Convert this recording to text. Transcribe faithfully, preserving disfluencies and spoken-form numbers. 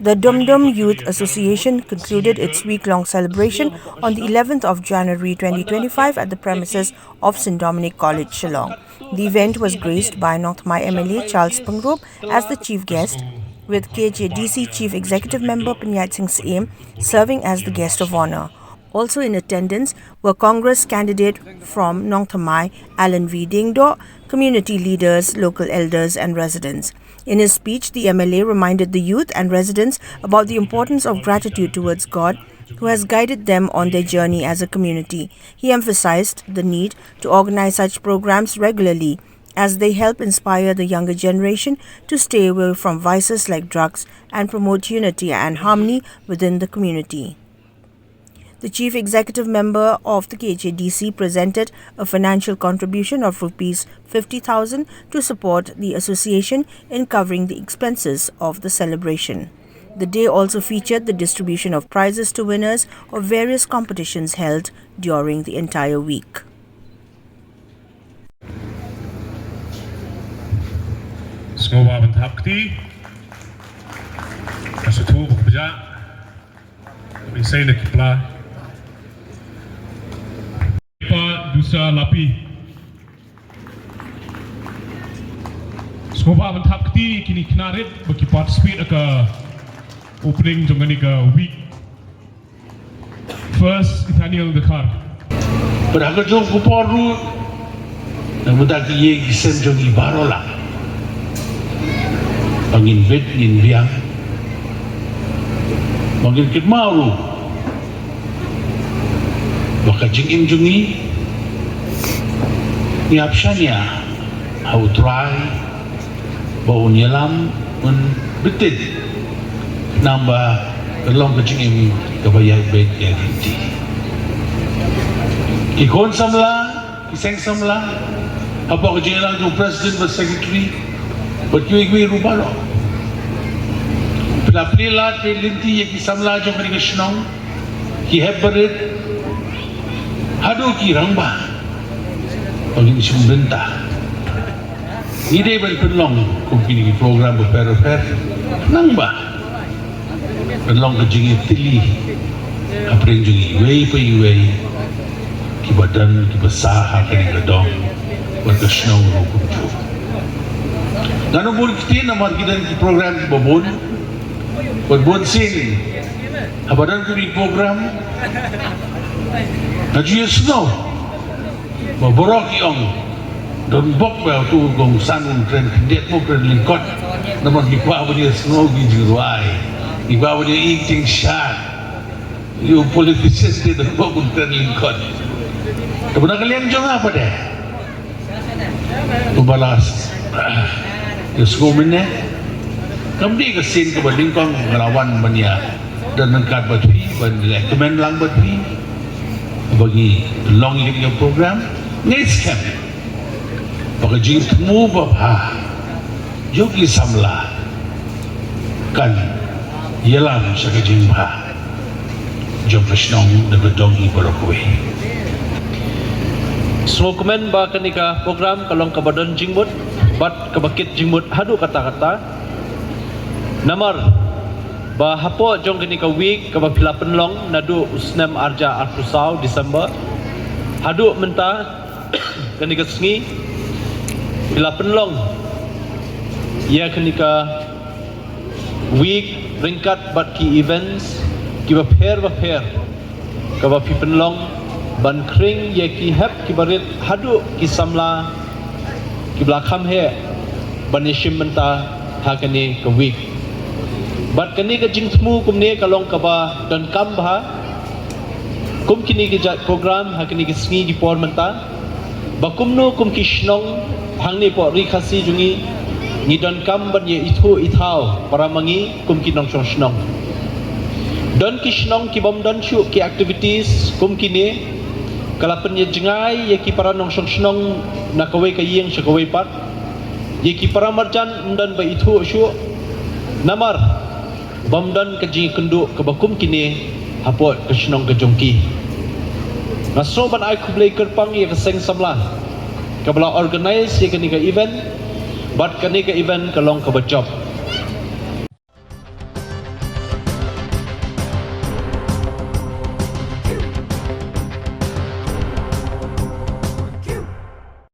The Dum Dum Youth Association concluded its week-long celebration on the eleventh of January twenty twenty-five at the premises of St Dominic College, Shillong. The event was graced by Nongthymmai M L A Charles Pyngrope as the chief guest, with K J D C Chief Executive Member Pyniaid Singh Syiem serving as the guest of honour. Also in attendance were Congress candidate from Nongthymmai, Alan V Diengdoh, community leaders, local elders and residents. In his speech, the M L A reminded the youth and residents about the importance of gratitude towards God, who has guided them on their journey as a community. He emphasized the need to organize such programs regularly, as they help inspire the younger generation to stay away from vices like drugs and promote unity and harmony within the community. The chief executive member of the K J D C presented a financial contribution of rupees fifty thousand to support the association in covering the expenses of the celebration. The day also featured the distribution of prizes to winners of various competitions held during the entire week. Sngewbha ban thap kti. Ka suthu ba ka bjah. Isei na ki pla. Pa Dusa Lapi. Sngewbha ban thap kti kini khynnah rit ba ki participate ha ka opening jong kane ka week. First, Nathaniel Dkhar. Bad ha ka jong ka por ruh, na ka bynta ki ïing ki sem jong ngi baroh lah, ba ngin bit ngin biang, ba ngin kynmaw ruh ba ka jingim jong ngi, ngi hap shaniah ha U Trai ba un ïalam, un bteng namar ba ka long ka jingim kaba ïaid beit ïaid lynti. Ki khun samla, ki seng samla, hapoh ka jingïalang jong u president bad secretary bad kiwei kiwei ruh baroh, phi la plie lad peit lynti ïa ki samla jong kane ka shnong, ki hep barit haduh ki rangbah ba ngin shim bynta. Ngi dei ban pynlong kum kine ki program bapher bapher, nangba pynlong ka jingïatylli hapdeng jong iwei pa iwei kiba don kiba sah ha kane ka dong bad ka shnong ruh kumjuh. Ngan ym bun ktien namar ki don ki program kiba bun bad bun sien haba don kine ki program nga ju ïohsngew ba baroh ki ong, don bok ba uto u kongsan un kren khyndiat mo, kren lyngkot. Namar ngi kwah ban ïohsngew ki jingrwai, ngi kwah ban ïohi ki jingshad. Ïa u politician te don bok un kren lyngkot. Te ba na ka liang jong nga pat de, kumba la ïohsngew mynne, kam dei ka sien kaba nyngkong nga la wan ban ïa don ryngkat bad phi, ban ïa kmen lang bad phi, ba ngi long ïa ka program. Ngi skhem ba ka jingthmu babha jong ki samla kan ïalam sha ka jingbha jong ka shnong da ka dong hi baroh kawei. Sngewkmen ba kane ka program ka long kaba don jingmut bad kaba kit jingmut haduh katta katta. Namar ba hapoh jong kane ka week kaba phi la pynlong naduh u snem arhajar arphew saw December haduh mynta kane ka sngi phi la pynlong ïa kane ka week ryngkat bad ki events kiba pher bapher kaba phi pynlong ban khring ïa ki hep kiba rit haduh ki samla kiba la kham heh ban ïashim bynta ha kane ka week. Bad kane ka jingthmu kumne ka long kaba donkam bha. Kum kine ki jait program ha kine ki sngi ki por mynta, ba kumno kum ki shnong hangne hapoh Ri Khasi jong ngi, ngi donkam ban ïa ithuh ithaw para ma ngi kum ki nongshong shnong. Don ki shnong ki bym don shuh ki activities kum kine, ka la pynïajngai ïa ki para nongshong shnong na kawei ka ïing sha kawei pat. Ïa ki para marjan ym don ba ithuh shuh namar bym don ka jingïakynduh kaba kum kine hapoh ka shnong ka jong ki. Nga sngew ban ai khublei kyrpang ïa ka seng samla kaba la organise ïa kane ka event, bad kane ka event ka long kaba jop.